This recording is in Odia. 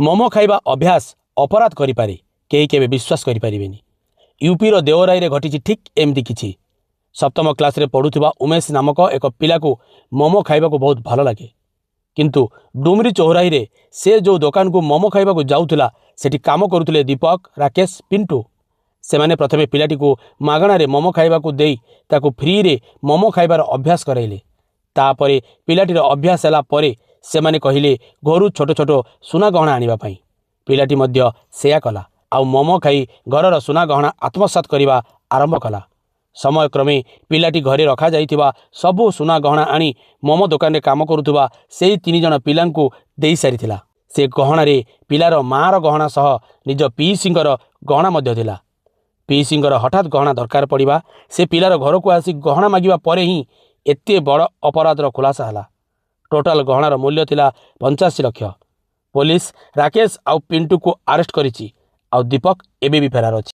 ମୋମୋ ଖାଇବା ଅଭ୍ୟାସ ଅପରାଧ କରିପାରେ, କେହି କେବେ ବିଶ୍ୱାସ କରିପାରିବେନି। ୟୁପିର ଦେଓରାଇରେ ଘଟିଛି ଠିକ୍ ଏମିତି କିଛି। ସପ୍ତମ କ୍ଲାସ୍ରେ ପଢ଼ୁଥିବା ଉମେଶ ନାମକ ଏକ ପିଲାକୁ ମୋମୋ ଖାଇବାକୁ ବହୁତ ଭଲ ଲାଗେ। କିନ୍ତୁ ଡୁମରି ଚୌରାହିରେ ସେ ଯେଉଁ ଦୋକାନକୁ ମୋମୋ ଖାଇବାକୁ ଯାଉଥିଲା, ସେଠି କାମ କରୁଥିଲେ ଦୀପକ, ରାକେଶ, ପିଣ୍ଟୁ। ସେମାନେ ପ୍ରଥମେ ପିଲାଟିକୁ ମାଗଣାରେ ମୋମୋ ଖାଇବାକୁ ଦେଇ ତାକୁ ଫ୍ରିରେ ମୋମୋ ଖାଇବାର ଅଭ୍ୟାସ କରାଇଲେ। ତାପରେ ପିଲାଟିର ଅଭ୍ୟାସ ହେଲା ପରେ ସେମାନେ କହିଲେ ଘରୁ ଛୋଟ ଛୋଟ ସୁନା ଗହଣା ଆଣିବା ପାଇଁ। ପିଲାଟି ମଧ୍ୟ ସେୟା କଲା, ଆଉ ମୋମୋ ଖାଇ ଘରର ସୁନା ଗହଣା ଆତ୍ମସାତ କରିବା ଆରମ୍ଭ କଲା। ସମୟକ୍ରମେ ପିଲାଟି ଘରେ ରଖାଯାଇଥିବା ସବୁ ସୁନା ଗହଣା ଆଣି ମୋମୋ ଦୋକାନରେ କାମ କରୁଥିବା ସେଇ ତିନି ଜଣ ପିଲାଙ୍କୁ ଦେଇସାରିଥିଲା। ସେ ଗହଣାରେ ପିଲାର ମାଆର ଗହଣା ସହ ନିଜ ପିଇସୀଙ୍କର ଗହଣା ମଧ୍ୟ ଥିଲା। ପିଇସୀଙ୍କର ହଠାତ୍ ଗହଣା ଦରକାର ପଡ଼ିବା, ସେ ପିଲାର ଘରକୁ ଆସି ଗହଣା ମାଗିବା ପରେ ହିଁ ଏତେ ବଡ଼ ଅପରାଧର ଖୁଲାସା ହେଲା। ଟୋଟାଲ ଗହଣାର ମୂଲ୍ୟ ଥିଲା 85 ଲକ୍ଷ। ପୋଲିସ ରାକେଶ ଆଉ ପିଣ୍ଟୁକୁ ଆରେଷ୍ଟ କରିଛି, ଆଉ ଦୀପକ ଏବେ ବି ଫେରାର ଅଛି।